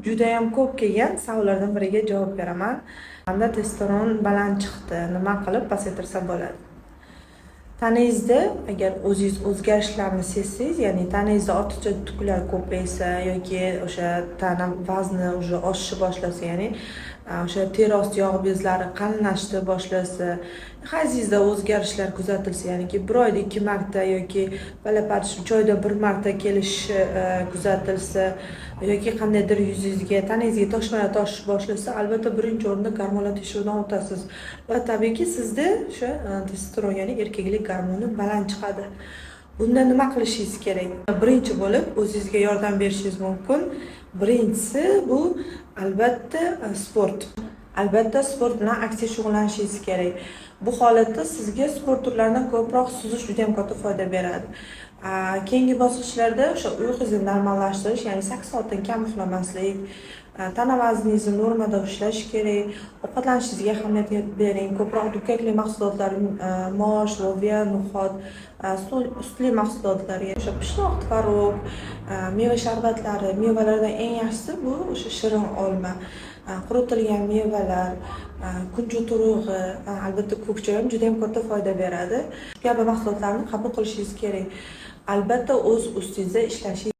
Judayam ko'p kelgan savollardan biriga javob beraman. Manda testosteron baland chiqdi, nima qilib pasaytirsa bo'ladi? Tanangizda agar o'zingiz o'zgarishlarni sezsangiz, ya'ni tanangizda ortiqcha tuklar ko'paysa yoki o'sha tana vazni уже oshishni boshlasa, ya'ni o'sha teri osti yog' bezlari qalinlashishni boshlasa, hayzingizda o'zgarishlar kuzatilsa, ya'niki bir oyda ikki marta yoki palapartish 3 oyda bir marta kelishi kuzatilsa yoki qandaydir yuzingizga, tanangizga toshmalar toshishni boshlasa, albatta, birinchi o'rinda gormonal tekshiruvdan o'tasiz va tabiiyki, sizda o'sha testosteron, ya'ni erkaklik gormoni baland chiqadi. Bunda nima qilishingiz kerak? Birinchi bo'lib o'zingizga yordam berishingiz mumkin. Birinchisi bu, albatta, sport. Albatta, sport bilan aktiv shug'ullanishingiz kerak. Bu holatda sizga sport turlaridan ko'proq suzish juda yam katta foyda beradi. Keyingi bosqichlarda o'sha uyqungizni normallashtirish, ya'ni 8 soatdan kam uxlamaslik, tana vazningizni normada ushlash kerak. Ovqatlanishingizga ahamiyat bering. Ko'proq dukkakli mahsulotlar, mosh, loviya, no'xat, sutli mahsulotlar, o'sha pishloq, tvorog, meva sharbatlari. Mevalardan eng yaxshisi bu o'sha shirin olma, quritilgan mevalar, kunjut urug'i, albatta, ko'k choy ham juda yam katta foyda beradi. Shu kabi mahsulotlarni qabul qilishingiz kerak. Albatta, o'z ustingizda ishlashingiz.